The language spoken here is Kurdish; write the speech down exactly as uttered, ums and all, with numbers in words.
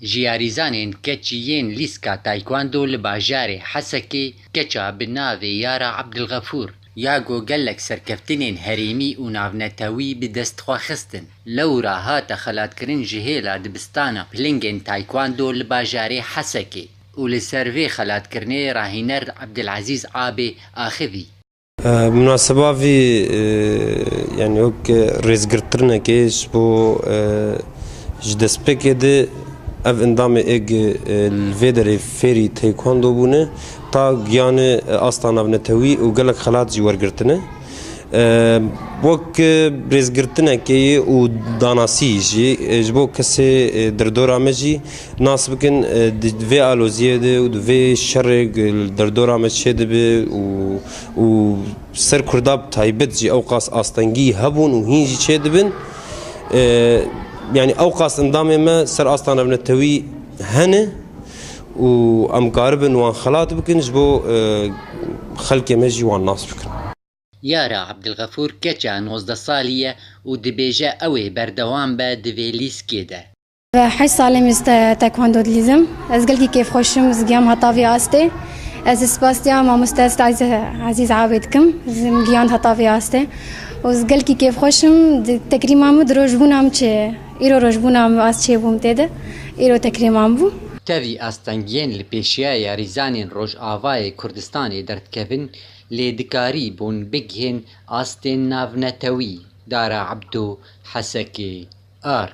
Ji yarîzanên keçî yên lîska taekwondo li bajarê Hesekê keça bi navê Yara Abdilxefûr ya ku gelek serkeftinên herêmî û navnetewî bi dest xwe xistin. Lewra hate xelatkirin ji hêla dibistana pilingên taekwondo li bajarê Hesekê û li ser vê xelatkirinê rahîner Abdilezîz Abê axivî. Munaseba vî, e, yani wek rêzgirtinekê ji bo, e, ji destpêkê de ev endamê êg, e, li vê derê fêrî taekwondo bûne, ta giyane, e, asta navnetewî û gelek xelat jî wergirtine. E, wek, e, rêzgirtinekê û danasî jî, e, ji bo kesê, e, derdora me jî nas bikin, e, di vê aloziyê de û di vê şerê li derdora me çêdibe û, û ser Kurda bi taybet jî ew qas astengî hebûn û hîn jî çêdibin. E, yani ew qas endamê me ser asta navnetewî hene û em karibin wan xelat bikin ji bo, e, xelkê me jî wan nas bikin. Yara Abdilxefûr keça nozdeh salî ye û dibêje ew ê berdewam be di vê lîskê de. Heşt salê min ji te-, tekwondo dilîzim. Ez gelkî kêfxweş im, ez giyam heta vê astê. Ez spasiya mamoste Ezîz, Ezîz Abê dikim. Ez giyand heta vê astê. Û ez gelkî kêfxweş im, di-, tekrîma min di rojbûna min çê. Îro rojbûna min ast çêbûm tê de. Îro tekrîma min bû. Tevî astengiyên li pêşiya yarîzanên Rojavayê Kurdistanê derdikevin, lê dikarîbûn bigihên astên navnetewî. Dara Ebdo, Hesekê, Ark.